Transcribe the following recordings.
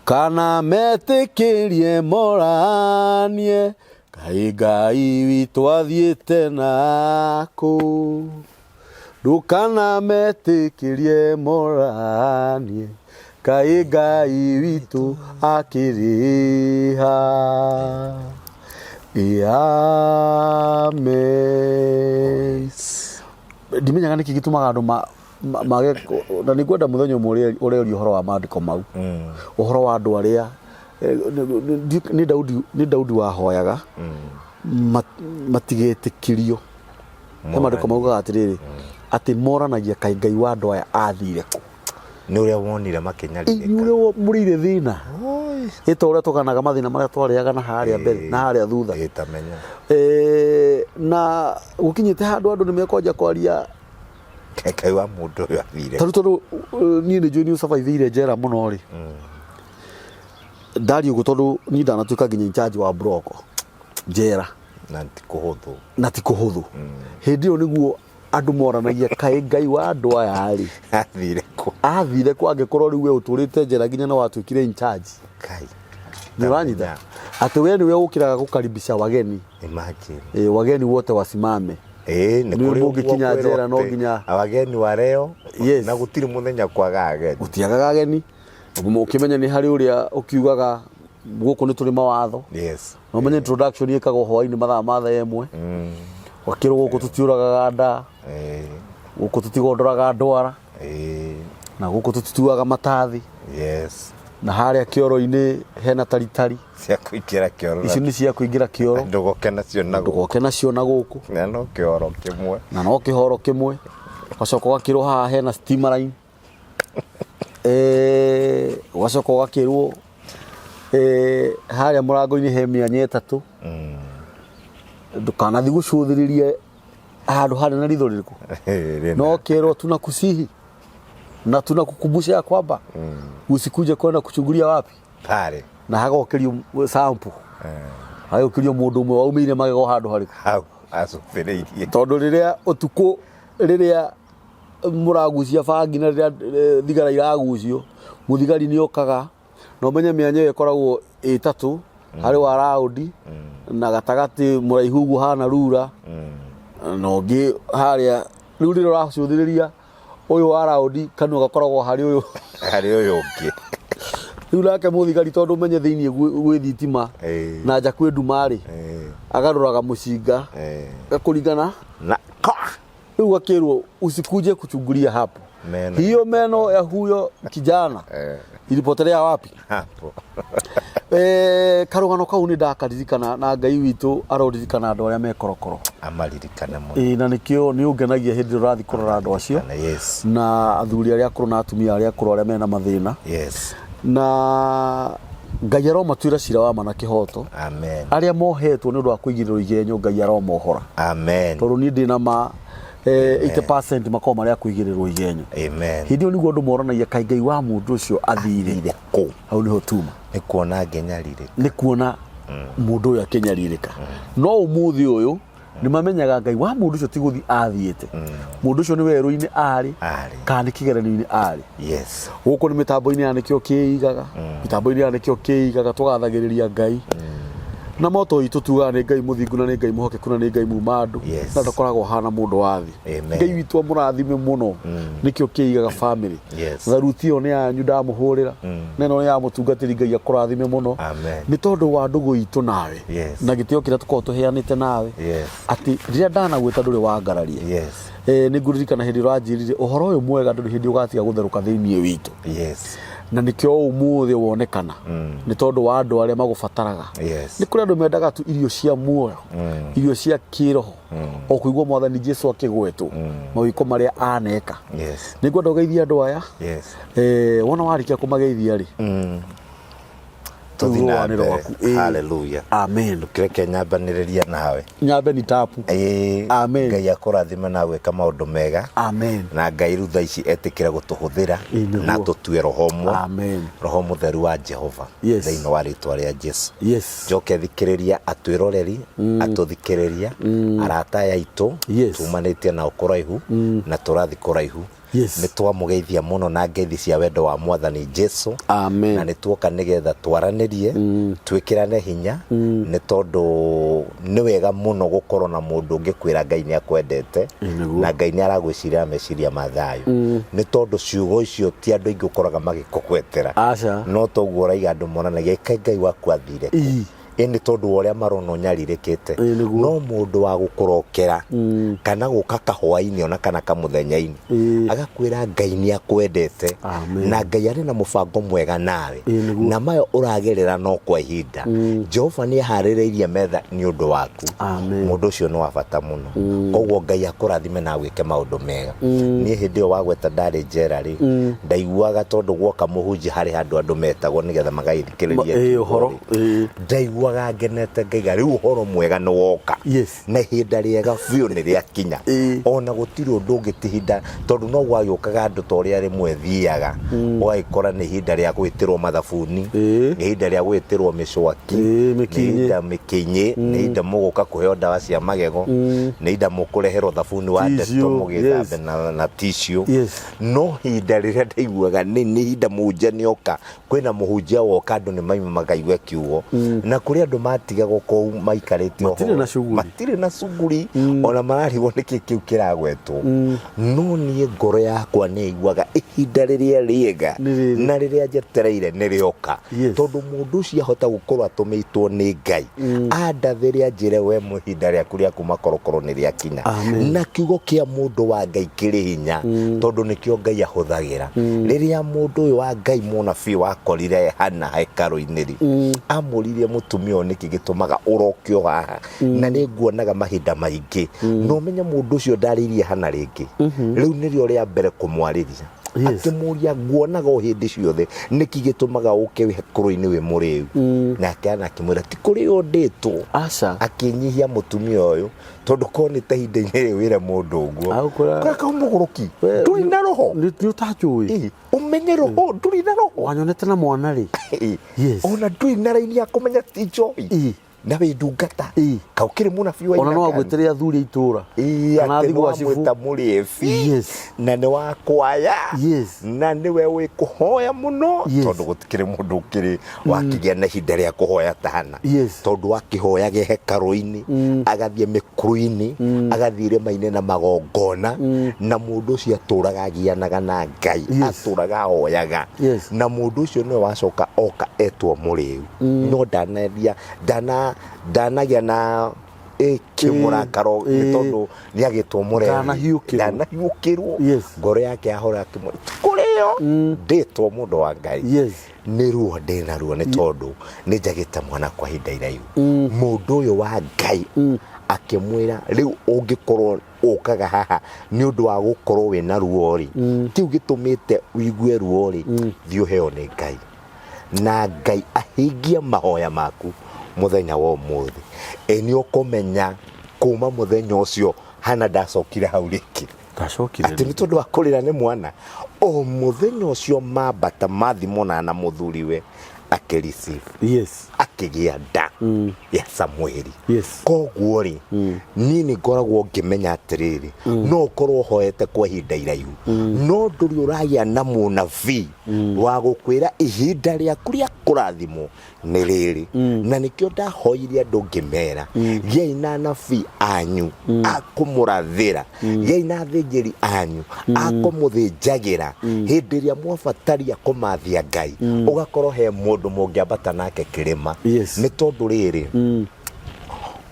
Ndũkana metĩkĩrie moranie, kaĩ Ngai witũ athiĩte nakũ. Ndũkana metĩkĩrie moranie, kaĩ Ngai witũ akĩrĩ ha. Ĩ amen. Ndimenyaga nĩkĩ gĩtũmaga andũ mage na nĩ ngwenda mũthenya ũmwe ũreria ũhoro wa maandĩko mau, ũhoro wa andũ arĩa nĩ Daudi wahoyaga matigetĩkĩrio. He maandĩko maugaga atĩrĩrĩ, atĩ moranagia kaĩ Ngai wa andũ aya athire kũ. Nĩ ũrĩa wonire Nĩ makĩnyarirĩka. Ũrĩa mũrĩire thĩna ĩta ũrĩa tũganaga mathĩna marĩa twarĩaga na harĩa mbere na harĩa thutha. Ĩ tamenya. Na gũkinyĩte handũ andũ nĩ mekwanja kwaria. Ngai wa mũndũ ũyũ athire. Tarĩu tondũ niĩ nĩ njũĩ nĩ ũcabaitheire njera mũno rĩ, ndaria ũguo tondũ niĩ ndanatuĩka nginya in charge wa broko njera. Na ti kũhũthũ. Na ti kũhũthũ. Hĩndĩ ĩyo nĩguo andũ moranagia kaĩ Ngai wa andũ aya rĩ athire kũ? Athire kũ, angĩkorwo rĩu we ũtũrĩte njera nginya nĩ watuĩkire in charge. Ngai. Nĩ ũranyita atĩ we nĩwe ũkĩraga gũkaribisha wageni. Imagine. Wageni wote wasimame. Ĩĩ nĩ Nĩ kũrĩ ũguo mũngĩkinya kwĩrwo njera no atĩ wageni wareo na gũtirĩ mũthenya kwaga ageni. Gũtiagaga ageni. Ũkĩmenya nĩ harĩ ũrĩa ũkiugaga gũkũ nĩ tũrĩ mawatho. Na ũmenye introduction ĩkagwo hwainĩ mathaa ma thaa 1. Ũgakĩrwo gũkũ tũtiũragaga nda, gũkũ tũtigondoraga ndwara, na gũkũ tũtituaga matathi. Na harĩa kĩoro-inĩ hena taritari. Cia kũingĩra kĩoro. Icio nĩ cia kũingĩra kĩoro. Ndũgoke nacio na gũkũ. Ndũgoke nacio na gũkũ. Na no kĩoro kĩmwe. Na no kĩhoro kĩmwe. Ũgacoka ũgakĩrwo haha hena stima line. Ũgacoka ũgakĩrwo harĩa mũrango-inĩ he mĩanya 3. Ndũkanathiĩ gũcũthĩrĩria handũ harĩ na ritho rĩrĩkũ. Rĩna. No kerwo tunakusihi na tunakukumbusha ya kwamba usikuje kwenda kuchungulia wapi. Pale. Na hagokĩrio sample, hagokĩrio mũndũ ũmwe waumĩire magego handũ harĩkũ. Hau acũthĩrĩirie. Tondũ rĩrĩa ũtukũ rĩrĩa mũragucia bangi na rĩrĩa thigara iragucio, mũthigari nĩ okaga na ũmenye mĩanya ĩyo ĩkoragwo ĩtatũ, harĩ wa raũndi na gatagatĩ mũraihu ũguo hana rura na ũngĩ harĩa. Rĩu rĩrĩa ũracũthĩrĩria ũyũ wa raũndi, kanua gakoragwo harĩ ũyũ. Harĩ ũyũ ũngĩ. Rĩu nake mũthigari, tondũ ũmenye thĩiniĩ gwĩ thitima na nja kwĩ nduma-rĩ, agarũraga mũcinga kũringana na rĩu gakĩrwo usikuje kuchungulia hapo. Meno. Hiyo meno ya huyo kijana ilipotelea wapi? Hapo. Karũgano kau nĩ ndakaririkana, na Ngai witũ aroririkana andũ arĩa me korokoro. Amaririkane mũno. Ĩĩ, na nĩkĩo nĩ ũngenagia hĩndĩ ĩrĩa ũrathiĩ kũrora andũ acio na athuri arĩa akũrũ na atumia arĩa akũrũ arĩa mena mathĩna. Na Ngai aromatuĩra cira wa ma na kĩhoto. Amen. Arĩa mohetwo nĩ ũndũ wa kũigĩrĩrwo igenyo, Ngai aromohora. Amen. Tondũ niĩ ndĩ na ma 80% makoragwo marĩ a kũigĩrĩrwo igenyo. Amen. Hĩndĩ ĩyo nĩguo andũ moranagia kaĩ Ngai wa mũndũ ũcio athire Athire kũ? Hau nĩho tuma. Nĩ kuona ngĩnyarirĩka. Nĩ kuona mũndũ ũyũ akĩnyarirĩka. No ũmũthĩ ũyũ nĩ mamenyaga Ngai wa mũndũ ũcio ti gũthiĩ athiĩte, mũndũ ũcio nĩ werũ-inĩ arĩ Arĩ. kana nĩ kĩgeranio-inĩ arĩ. Gũkũ nĩ mĩtambo-inĩ ya nĩkĩo kĩigaga, mĩtambo-inĩ ya nĩkĩo kĩigaga, tũgathagĩrĩria Ngai na moto itũ, tugaga nĩ Ngai mũthingu na nĩ Ngai mũhokeku na nĩ Ngai muma andũ na ndakoragwo hana mũndũ wa thĩ. Amen. Ngai witũ amũrathime mũno, nĩkĩo kĩigaga family. Tharuti ĩyo nĩ yanyu ndamũhũrĩra, na ĩno nĩ ya mũtungatĩri. Ngai akũrathime mũno. Amen. Nĩ tondũ wa ndũgũ itũ nawe na gĩtĩo kĩrĩa tũkoragwo tũheanĩte nawe, atĩ rĩrĩa ndanagwĩta ndũrĩ wangararia. Nĩ ngũririkana hĩndĩ ũranjĩrire ũhoro ũyũ mwega ndũrĩ hĩndĩ ũgatiga gũtherũka thĩinĩ witũ. Na nĩkĩo ũmũthĩ wonekana nĩ tondũ wa andũ arĩa magũbataraga. Nĩ kũrĩ andũ mendaga tu irio cia muoyo, irio cia kĩroho, o kũigua Mwathani Jesu akĩgwetwo, mawĩko marĩa aneka. Nĩ ngwenda ũgeithie andũ aya. Wona warĩkia kũmageithia rĩ, Tũthiĩ na rũa nĩ mbere. rwaku. Ĩĩ. Hallelujah. Amen. Ndũkĩreke nyambanĩrĩria nawe. Nyambe ni tapu. Ĩĩ, Amen. Ngai akũrathime na gwĩka maũndũ mega. Amen. Na Ngai rĩu thaa ici etĩkĩre gũtũhũthĩra Ĩĩ, nĩguo. na tũtue roho ũmwe. Amen. Roho mũtheru wa Jehova. Thĩinĩ wa rĩtwa rĩa Jesu. Njoke thikĩrĩria atwĩroreri, atũthikĩrĩria, arata aya aitũ, tumanĩtie nao kũraihu na tũrathiĩ kũraihu. Yes. Nĩ twamũgeithia mũno na ngeithi cia wendo wa Mwathani Jesu. Amen. Na nĩ tuoka nĩgetha twaranĩrie, twĩkĩrane hinya, nĩ tondũ nĩ wega mũno gũkorwo na mũndũ ũngĩkwĩra Ngai nĩ akwendete. Ĩ, nĩguo. Na Ngai nĩ aragwĩcirĩra meciria ma thayũ. Nĩ tondũ ciugo icio ti andũ aingĩ ũkoraga magĩkũgwetera. Aca. No toguo ũraiga andũ monanagia ĩka Ngai waku athire kũ. Ii. Ĩ nĩ tondũ wa ũrĩa marona ũnyarirĩkĩte. Ĩ, nĩguo. No mũndũ wa gũkũrokera kana gũka kahwainĩ ona kana kamũthenya-inĩ Ĩ. agakwĩra Ngai nĩ akwendete Amen. na Ngai arĩ na mũbango mwega nawe Ĩ, nĩguo. na mayo ũragerera no kwa ihinda. Jehova nĩ aharĩrĩirie metha nĩ ũndũ waku. Amen. Mũndũ ũcio nĩ wa bata mũno. Koguo Ngai akũrathime na agwĩke maũndũ mega. Niĩ hĩndĩ ĩyo wagweta ndarĩ njera rĩ, ndaiguaga tondũ guoka mũhunjia harĩ handũ andũ metagwo nĩgetha magagĩthikĩrĩria Ĩ, kiugo ũhoro. rĩ. Ĩ. Ndaiguaga ngenete ngaiga rĩu ũhoro mwega nĩ woka. Yes. Na ihinda rĩega biũ nĩ rĩakinya. Ĩ. Ona gũtirĩ ũndũ ũngĩ ti ihinda tondũ no gwagĩũkaga andũ ta ũrĩa rĩmwe thiaga ũgagĩkora nĩ ihinda rĩa gwĩtĩrwo mathabuni, Ĩ. nĩ ihinda rĩa gwĩtĩrwo mĩcwaki, Ĩ, nĩ mĩkinyĩ. ihinda mĩkinyĩ, nĩ ihinda mũgũka kũheo ndawa cia magego, nĩ ihinda mũkũreherwo thabuni wa ndeto Tissue, mũgĩthambe yes. na tissue. Yes. No ihinda rĩrĩa ndaiguaga nĩ ihinda mũhunjia nĩoka, kwĩna mũhunjia woka andũ nĩ maima makaigue kiugo, na kũrĩ andũ matigagwo kũu maikarĩte Matirĩ ũhoro. na cuguri. Matirĩ na cuguri, ona mararigwo nĩkĩ kĩu kĩragwetwo. No niĩ ngoro yakwa nĩ ĩiguaga ihinda rĩrĩa rĩega Nĩ rĩrĩ. na rĩrĩa njetereire nĩ rĩoka. Yes. Tondũ mũndũ ũcio ahota gũkorwo atũmĩtwo nĩ Ngai andathĩre anjĩre we ihinda rĩaku rĩa kuma korokoro nĩ rĩakinya. Amen. Na kiugo kĩa mũndũ wa Ngai kĩrĩ hinya tondũ nĩkĩo Ngai ahũthagĩra. Rĩrĩa mũndũ ũyũ wa Ngai mũnabii wakorire Hana hekarũ-inĩ rĩ, amũririe mũtumia ũyũ nĩkĩ gĩtũmaga ũroke o haha na nĩ nguonaga mahinda maingĩ. Na ũmenye mũndũ ũcio ndarĩirie Hana rĩngĩ. Rĩu nĩrĩo rĩa mbere kũmwarĩria. Yes. Akĩmũria nguonaga o hĩndĩ ciothe nĩkĩ gĩtũmaga ũke hekarũ-inĩ wĩ mũrĩu. Nake Hana akĩmwĩra ti kũrĩo ndĩtwo. Aca. Akĩnyihia mũtumia ũyũ tondũ korwo nĩ ta ihinda-inĩ rĩu wĩre mũndũ ũguo. Agũkwĩra- Kũreka mũgũrũki. We- Ndũrĩ na roho. Nĩ ũtanjũĩ. Ĩ, ũmenye roho ndũrĩ na roho. Wanyonete na mwana rĩ. Ĩ, Yes. Ona ndũrĩ na raini ya kũmenya ti njohi. Ĩ. Na wĩ ndungata. Ĩ. Kau kĩrĩ mũnabii wa Ona no Inakani. agwĩtĩre athuri a itũra. Ĩ, Kana atĩ athiĩ gwa cibũ. nĩwamwĩta mũrĩbi. Yes. Na nĩ wa kwaya. Yes. Na nĩwe wĩ kũhoya mũno. Yes. Tondũ gũtikĩrĩ mũndũ ũkĩrĩ wakĩgĩa na ihinda rĩa kũhoya ta Hana. Yes. Tondũ akĩhoyaga hekarũ-inĩ, agathiĩ mĩkuru-inĩ, agathiĩ irĩma-inĩ na magongona, na mũndũ ũcio atũraga agianaga na Ngai. Yes. Atũraga ahoyaga. Yes. Na mũndũ ũcio nĩwe wacoka oka etwo mũrĩu. No ndanaria, ndanagĩa na kĩmũrakaro nĩ tondũ nĩ agĩtwo mũrevi. Ndanahiũkĩrwo. Ndanahiũkĩrwo. Yes. Ngoro yake yahora akĩmwĩra, kũrĩo ndĩtwo mũndũ wa Ngai. Yes. Nĩ ruo ndĩna ruo nĩ tondũ nĩ njagĩte mwana kwa ihinda iraihu. Mũndũ ũyũ wa Ngai akĩmwĩra rĩu ũngĩkorwo ũkaga haha nĩ ũndũ wa gũkorwo wĩna ruo rĩ, kĩu gĩtũmĩte ũigue ruo rĩ, thiĩ ũheo nĩ Ngai. Na Ngai ahingie mahoya maku mũthenya wa ũmũthĩ. Ĩ nĩ ũkũmenya kuma mũthenya ũcio Hana ndacokire hau rĩngĩ. Ndacokire Atĩ nĩ tondũ wa kũrĩra nĩ mwana. O mũthenya ũcio mambata mathi monana na mũthuriwe akĩ receive. Yes. Akĩgĩa nda ya Samueli. Yes. Koguo rĩ, niĩ nĩ ngoragwo ngĩmenya atĩrĩrĩ, no ũkorwo ũhoete kwa ihinda iraihu, no ndũrĩ ũragĩa na mũnabii wa gũkwĩra ihinda rĩaku rĩa kũrathimwo nĩ rĩrĩ. Na nĩkĩo ndahoire andũ ngĩmera, gĩai na anabii anyu a kũmũrathĩra, gĩai na athĩnjĩri anyu a kũmũthĩnjagĩra hĩndĩ ĩrĩa mwabataria kũmathia Ngai, ũgakorwo he mũndũ mũngĩambata nake kĩrĩma. Yes. Nĩ tondũ rĩrĩ,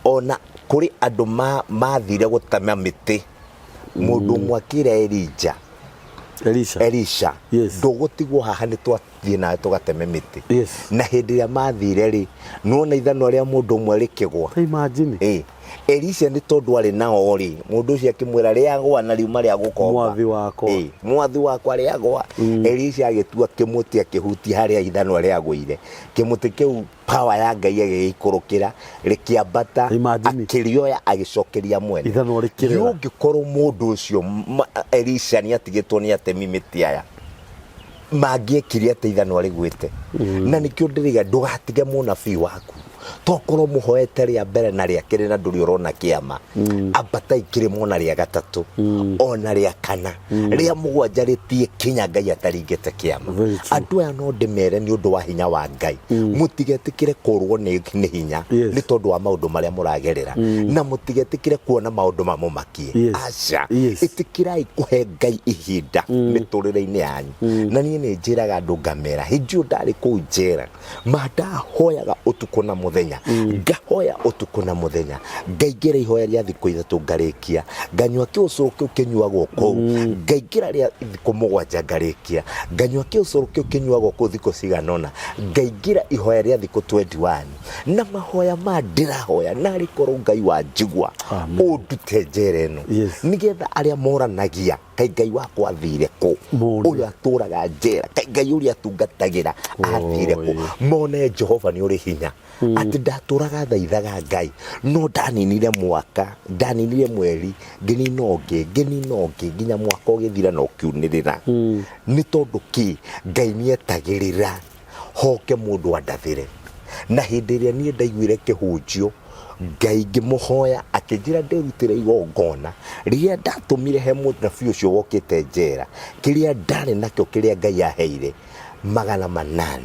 ona kũrĩ andũ mathire gũtema mĩtĩ, mũndũ ũmwe akĩra Elija, Elisha. Elisha, Yes. ndũgũtigwo haha nĩ twathiĩ nawe tũgateme mĩtĩ. Yes. Na hĩndĩ ĩrĩa mathire rĩ, nĩwona ithanwa rĩa mũndũ ũmwe rĩkĩgwa. Ta imagine. Ĩ, Elisha nĩ tondũ arĩ nao rĩ, mũndũ ũcio akĩmwĩra rĩagwa na riuma rĩa gũkomba. Mwathi wakwa. Ĩ, mwathi wakwa rĩagwa. Elisha agĩtua kĩmũtĩ akĩhutia harĩa ithanwa rĩagũire. Kĩmũtĩ kĩu power ya Ngai ĩgĩgĩikũrũkĩra, rĩkĩambata, Imagine. akĩrĩoya agĩcokeria mwene. Ithanwa rĩkĩrera. Nĩ ũngĩkorwo mũndũ ũcio Elisha nĩ atigĩtwo nĩ atemi mĩtĩ aya, mangĩekire atĩ ithanwa rĩgwĩte. Na nĩkĩo ndĩraiga ndũgatige mũnabii waku. Tokorwo mũhoete rĩa mbere na rĩa kerĩ na ndũrĩ ũrona kĩama, ambatai kĩrĩma ona rĩa gatatũ, ona rĩa kana, rĩa mũgwanja rĩtie kinya Ngai ataringĩte kĩama. Very true. Andũ aya no ndĩmere nĩ ũndũ wa hinya wa Ngai, mũtigetĩkĩre kũrwo nĩ hinya nĩ tondũ wa maũndũ marĩa mũragerera, na mũtigetĩkĩre kuona maũndũ mamũmakie. Aca, ĩtĩkĩrai kũhe Ngai ihinda mĩtũrĩre-inĩ yanyu. Na niĩ nĩ njĩraga andũ ngamera, hĩndĩ ĩyo ndarĩ kũu njera, ma ndahoyaga ũtukũ na mũthenya, ngahoya ũtukũ na mũthenya, ngaingĩra ihoya rĩa thikũ 3 ngarĩkia, nganyua kĩũcũrũ kĩu kĩnyuagwo kũu, ngaingĩra rĩa thikũ 7 ngarĩkia, nganyua kĩũcũrũ kĩu kĩnyuagwo kũu thikũ cigana ũna, ngaingĩra ihoya rĩa thikũ 21, na mahoya ma ndĩrahoya narĩ korwo Ngai wanjigua Amen. ũndute njera ĩno, nĩgetha arĩa moranagia kaĩ Ngai wakwa athire kũ, Mone. ũyũ atũraga njera, kaĩ Ngai ũrĩa atungatagĩra athire kũ, mone Jehova nĩ ũrĩ hinya. Atĩ ndatũraga thaithaga Ngai, no ndaninire mwaka, ndaninire mweri, ngĩnina ũngĩ, ngĩnina ũngĩ, nginya mwaka ũgĩthira na ũkiunĩrĩra. Nĩ tondũ kĩ? Ngai nĩetagĩrĩra hoke mũndũ andathĩre. Na hĩndĩ ĩrĩa niĩ ndaiguire kĩhunjio, Ngai ngĩmũhoya akĩnjĩra ndĩrutĩre igongona rĩrĩa ndatũmire he mũnabii ũcio wokĩte njera, kĩrĩa ndarĩ nakĩo, kĩrĩa Ngai aheire 800.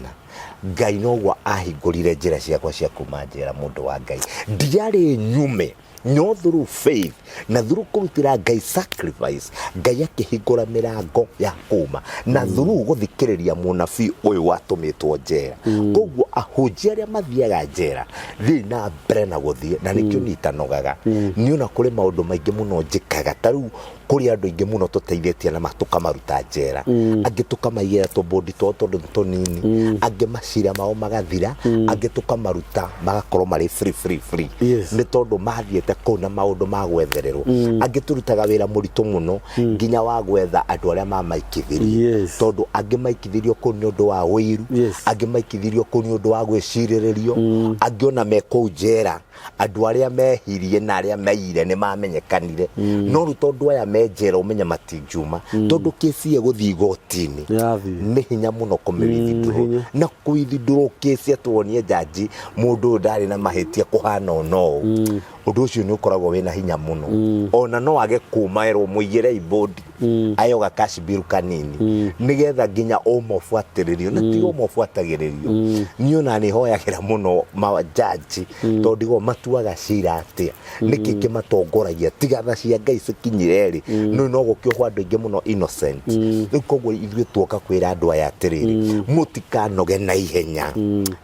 Ngai noguo ahingũrire njĩra ciakwa cia kuma njera. Mũndũ wa Ngai, ndiarĩ nyume, no through faith na through kũrutĩra Ngai sacrifice, Ngai akĩhingũra mĩrango ya kuma, na through gũthikĩrĩria mũnabii ũyũ watũmĩtwo njera. Koguo ahunjia arĩa mathiaga njera, thiĩ na mbere na gũthiĩ, na nĩkĩo niĩ itanogaga. Niĩ ona kũrĩ maũndũ maingĩ mũno njĩkaga, ta rĩu kũrĩ andũ aingĩ mũno tũteithĩtie na tũkamaruta njera, angĩ tũkamaigĩra tũbũndi twao tondũ nĩ tũnini, angĩ macira mao magathira, angĩ tũkamaruta magakorwo marĩ free, free, free. Nĩ tondũ mathiĩte kũu na maũndũ ma gwethererwo. Angĩ tũrutaga wĩra mũritũ mũno nginya wa gwetha andũ arĩa mamaikithirie, tondũ angĩ maikithirio kũu nĩ ũndũ wa ũiru, angĩ maikithirio kũu nĩ ũndũ wa gwĩcirĩrĩrio, angĩ ona me kũu njera andũ arĩa mehirie na arĩa meire nĩ mamenyekanire. No rĩu tondũ aya me njera ũmenye matingiuma, tondũ kĩci ĩgũthiĩ igoti-inĩ Yathiĩ. nĩ hinya mũno kũmĩwithdraw. Hinya. Na kũwithdraw kĩci atĩ wonie njanji mũndũ ũyũ ndarĩ na mahĩtia kũhana ũna ũũ, ũndũ ũcio nĩ ũkoragwo wĩna hinya mũno. Ona no age kuma erwo mũigĩrei bodi, ayo ga cash bill kanini, nĩgetha nginya ũma ũbuatĩrĩrio, na ti ũma ũbuatagĩrĩrio. Niĩ ona nĩ hoyagĩra mũno majaji, tondũ ndigwo matuaga cira atĩa, nĩkĩ kĩmatongoragia, tiga tha cia Ngai cikinyire rĩ, no no gũkĩohwo andũ aingĩ mũno innocent. Rĩu koguo ithuĩ tuoka kwĩra andũ aya atĩrĩrĩ, mũtikanoge na ihenya,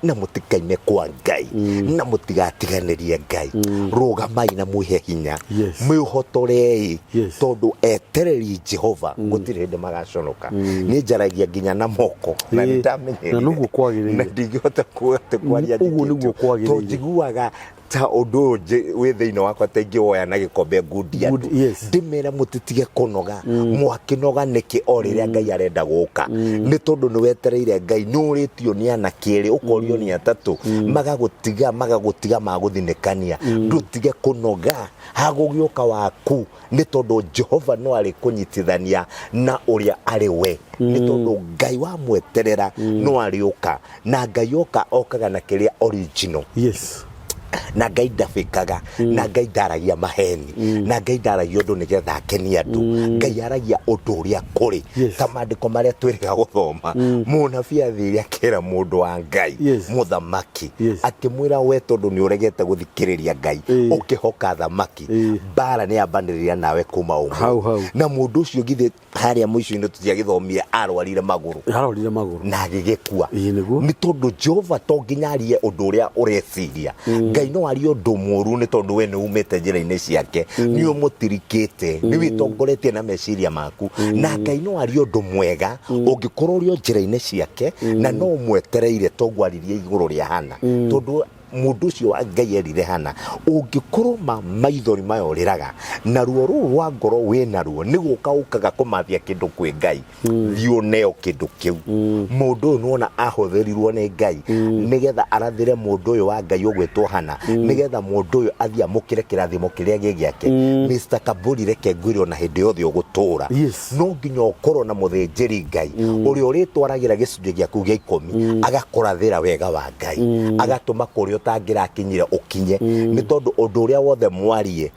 na mũtikaime kwa Ngai, na mũtigatiganĩrie Ngai. Rũgamai na mwĩhe hinya, mwĩhotorei, tondũ etereri Jehova gũtirĩ hĩndĩ magaconoka. Niĩ njaragia nginya na moko, na nĩ ndamenyerire. Na noguo kwagĩrĩire. Na ndingĩhota kuga atĩ kwaria Ũguo njĩkĩte nĩguo kwagĩrĩire. Tondũ njiguaga ta ũndũ ũyũ wĩ thĩinĩ wakwa ta ingĩwoya na gĩkombe ngundi andũ. Ngundi, yes. Ndĩmere mũtitige kũnoga. Mwakĩnoga nĩkĩ o rĩrĩa Ngai arenda gũka? Nĩ tondũ nĩ wetereire Ngai, nĩ ũrĩtio nĩ anake erĩ, ũkorio nĩ atatũ, magagũtiga, magagũtiga, magũthinĩkania. Ndũtige kũnoga, hagũgĩũka waku, nĩ tondũ Jehova no arĩkũnyitithania na ũrĩa arĩ we. Nĩ tondũ Ngai wamweterera no arĩũka, na Ngai oka okaga na kĩrĩa original. Na Ngai ndabĩkaga, na Ngai ndaragia maheni, na Ngai ndaragia ũndũ nĩgetha akenie andũ. Ngai aragia ũndũ ũrĩa kũrĩ. Ta maandĩko marĩa twĩrĩga gũthoma, mũnabii athire akĩra mũndũ wa Ngai, mũthamaki, akĩmwĩra we tondũ nĩ ũregete gũthikĩrĩria Ngai, ũkĩhoka thamaki, mbara nĩ yambanĩrĩria nawe kuma ũmũthĩ. Hau, hau. Na mũndũ ũcio githĩ harĩa mũico-inĩ tũtiagĩthomire arwarire magũrũ. Arwarire magũrũ. Na agĩgĩkua. Ĩĩ, nĩguo. Nĩ tondũ Jehova to nginya arie ũndũ ũrĩa ũreciria. Ngai no arie ũndũ mũũru nĩ tondũ we nĩ umĩte njĩra-inĩ ciake. Nĩ ũmũtirikĩte, nĩ wĩtongoretie na meciria maku. Na Ngai no arie ũndũ mwega ũngĩkorwo ũrĩ o njĩra-inĩ ciake, na no ũmwetereire toguo aririe igũrũ rĩa Hana. Tondũ mũndũ ũcio wa Ngai erire Hana, ũngĩkorwo ma maithori maya ũrĩraga na ruo rũu rwa ngoro wĩ naruo nĩ gũka ũkaga kũmathia kĩndũ kwĩ Ngai, thiĩ ũneo kĩndũ kĩu. Mũndũ ũyũ nĩwona ahũthĩrirwo nĩ Ngai nĩgetha arathĩre mũndũ ũyũ wa Ngai ũgwĩtwo Hana, nĩgetha mũndũ ũyũ athiĩ amũkĩre kĩrathimo kĩrĩa gĩ gĩake. Mr. Kaburi, reke ngwĩre ona hĩndĩ yothe ũgũtũra, no nginya ũkorwo na mũthĩnjĩri Ngai ũrĩa ũrĩtwaragĩra gĩcunjĩ gĩaku gĩa 10, agakũrathĩra wega wa Ngai, agatũma kũrĩa Ũrĩa ũtangĩrakinyire ũkinye, nĩ tondũ ũndũ ũrĩa wothe mwarie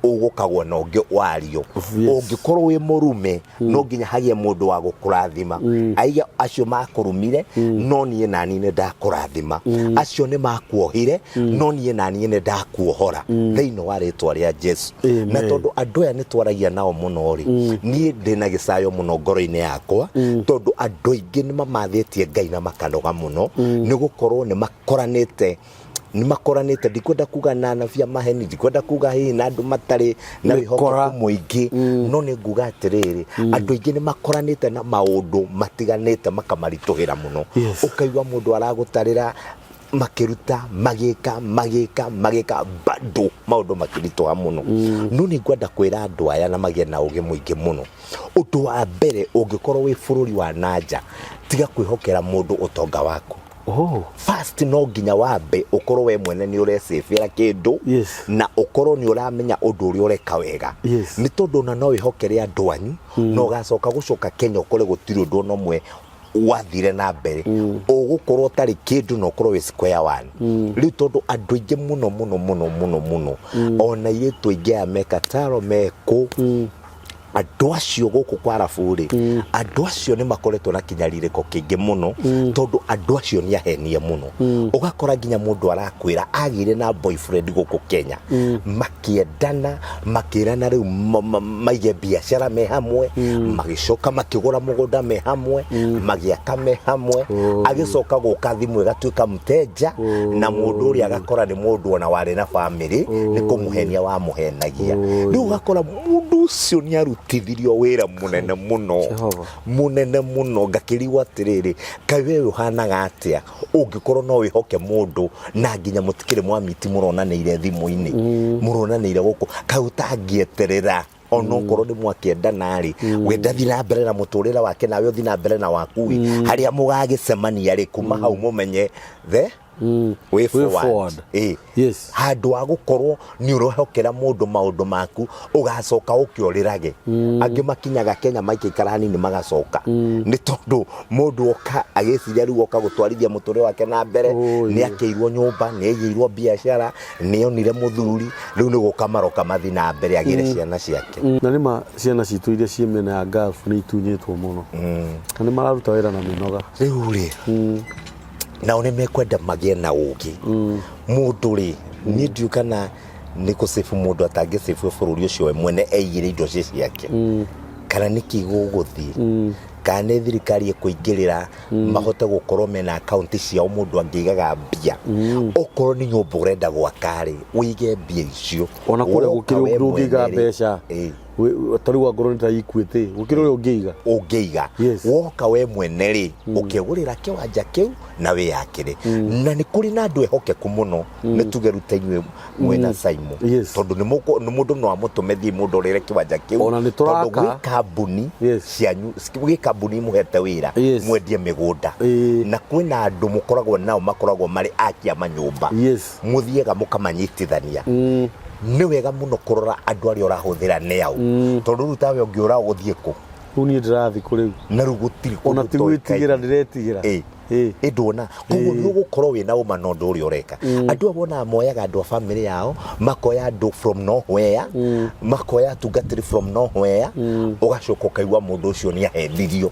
ũgũkagwo na ũngĩ wario. Ũngĩkorwo wĩ mũrume, no nginya hagĩe mũndũ wa gũkũrathima, aige acio makũrumire, no niĩ nani nĩ ndakũrathima, acio nĩ makuohire, no niĩ naniĩ nĩ ndakuohora thĩinĩ wa rĩtwa rĩa Jesu. Amen. Na tondũ andũ aya nĩ twaragia nao mũno rĩ, niĩ ndĩna gĩcayo mũno ngoro-inĩ yakwa, tondũ andũ aingĩ nĩ mamathĩtie Ngai na makanoga mũno nĩ gũkorwo nĩ makoranĩte, ndikwenda kuga na anabii a maheni, ndikwenda kuga hihi na andũ matarĩ na Mĩkora. wĩhokeku mũingĩ, no nĩ nguga atĩrĩrĩ, andũ aingĩ nĩ makoranĩte na maũndũ matiganĩte makamaritũhĩra mũno. Ũkaigua mũndũ aragũtarĩra makĩruta, magĩka, magĩka, magĩka, bado maũndũ makĩritũha mũno. No nĩ ngwenda kwĩra andũ aya na magĩe na ũgĩ mũingĩ mũno. Ũndũ wa mbere, ũngĩkorwo wĩ bũrũri wa nanja, tiga kwĩhokera mũndũ ũtonga waku. First, no nginya wambe ũkorwo we mwene nĩ ũrecĩbĩra kĩndũ na ũkorwo nĩ ũramenya ũndũ ũrĩa ũreka wega. Nĩ tondũ ona no wĩhokere andũ anyu, na ũgacoka gũcoka Kenya ũkore gũtirĩ ũndũ ona ũmwe wathire na mbere, ũgũkorwo ũtarĩ kĩndũ na ũkorwo wĩ square one. Rĩu tondũ andũ aingĩ mũno mũno mũno mũno mũno, ona airĩtu aingĩ aya me Kataro mekũ, andũ acio gũkũ kwa arabu rĩ, andũ acio nĩ makoretwo na kĩnyarirĩko kĩingĩ mũno, tondũ andũ acio nĩ ahenie mũno. Ũgakora nginya mũndũ arakwĩra agĩire na boyfriend gũkũ Kenya, makĩendana, makĩrana rĩu maige biacara me hamwe, magĩcoka makĩgũra mũgũnda me hamwe, magĩaka me hamwe. Agĩcoka gũka thimũ ĩgatuĩka mteja, na mũndũ ũrĩa agakora nĩ mũndũ ona warĩ na bamĩrĩ, nĩ kũmũhenia wamũhenagia. Rĩu ũgakora mũndũ ũcio nĩ arutithirio wĩra mũnene mũno. Jehova. Mũnene mũno. Ngakĩrigwo atĩrĩrĩ, kaĩ we ũhanaga atĩa ũngĩkorwo no wĩhoke mũndũ na nginya mũtikĩrĩ mwamiti, mũronanĩire thimũ-inĩ, mũronanĩire gũkũ, kaĩ ũtangĩeterera ona okorwo nĩ mwakĩendana rĩ, wenda thiĩ na mbere na mũtũrĩre wake, nawe ũthiĩ na mbere na waku ĩ, harĩa mũgagĩcemania rĩ, kuma hau mũmenye the way Way forward. Forward. Ĩ. Handũ ha gũkorwo nĩ ũrehokera mũndũ maũndũ maku, ũgacoka ũkĩũrĩrage. Angĩ makinyaga Kenya maikaikara hanini magacoka, nĩ tondũ mũndũ oka agĩciria rĩu oka gũtwarithia mũtũrĩre wake na mbere, nĩ akĩirwo nyũmba, nĩ aigĩirwo biacara, nĩ onire mũthuri, rĩu nĩ gũka maroka mathi na mbere agĩre ciana ciake. Na nĩ ma ciana citũ iria ciĩ mĩena ya Gulf nĩ itunyĩtwo mũno, na nĩ mararuta wĩra na mĩnoga. Rĩu rĩ, nao nĩ mekwenda magĩe na ũgĩ. Mũndũ rĩ, niĩ ndiũ kana nĩ kũcĩbu mũndũ atangĩcĩbu bũrũri ũcio we mwene eigĩre indo cie ciake, kana nĩkĩ gũgũthiĩ, kana nĩ thirikari ĩkũingĩrĩra mahote gũkorwo mena akaunti ciao mũndũ angĩigaga mbia. Okorwo nĩ nyũmba ũrenda gwaka rĩ, ũige mbia icio. Ona kũrĩa Woka gũkĩrĩ we ũndũ ũngĩiga mwene rĩ, mbeca. Ta rĩu angorwo nĩ ta Equity, gũkĩrĩ ũrĩa ũngĩiga. Ũngĩiga. Woka we mwene rĩ, ũkĩgũrĩra kĩwanja kĩu na wĩyakĩre. Na nĩ kũrĩ na andũ ehokeku mũno, nĩ tuge rĩu ta inyuĩ mwĩna Simon, tondũ nĩ mũndũ no amũtũme thiĩ mũndorere kĩwanja kĩu. Ona nĩ Tondũ tũraka. gwĩ kambuni cianyu, gwĩ kambuni mũhete wĩra mwendie mĩgũnda, na kwĩna andũ mũkoragwo nao makoragwo marĩ aki a manyũmba, mũthiaga mũkamanyitithania. Nĩ wega mũno kũrora andũ arĩa ũrahũthĩra nĩ aũ, tondũ rĩu tawe ũngĩũra ũgũthiĩ kũ? Rĩu niĩ ndĩrathiĩ kũ rĩu? Na rĩu gũtirĩ Ona kũndũ ti gwĩtigĩra toĩkaine. ndĩretigĩra. Ĩndũona koguo nĩ ũgũkorwo wĩna ũma na ũndũ ũrĩa ũreka. Andũ aya wonaga moyaga andũ a bamĩrĩ yao, makoya andũ from nowhere, makoya atungatĩri from nowhere, ũgacoka ũkaigua mũndũ ũcio nĩ ahenirio.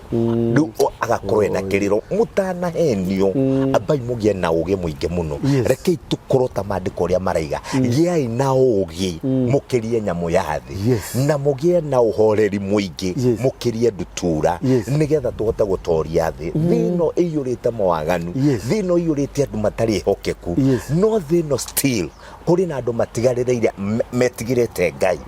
Rĩu agakorwo ena kĩrĩro. Mũtanahenio, ambai mũgĩe na ũgĩ mũingĩ mũno. Rekei tũkorwo ta maandĩko ũrĩa maraiga, gĩai na ũgĩ mũkĩrie nyamũ ya thĩ, na mũgĩe na ũhoreri mũingĩ mũkĩrie ndutura, nĩgetha tũhote gũtoria thĩ. Thĩ ĩno ĩiyũrĩte mawaganu, thĩ ĩno ĩiyũrĩte andũ matarĩ ehokeku, no thĩ ĩno still kũrĩ na andũ matigarĩrĩire metigĩrĩte Ngai.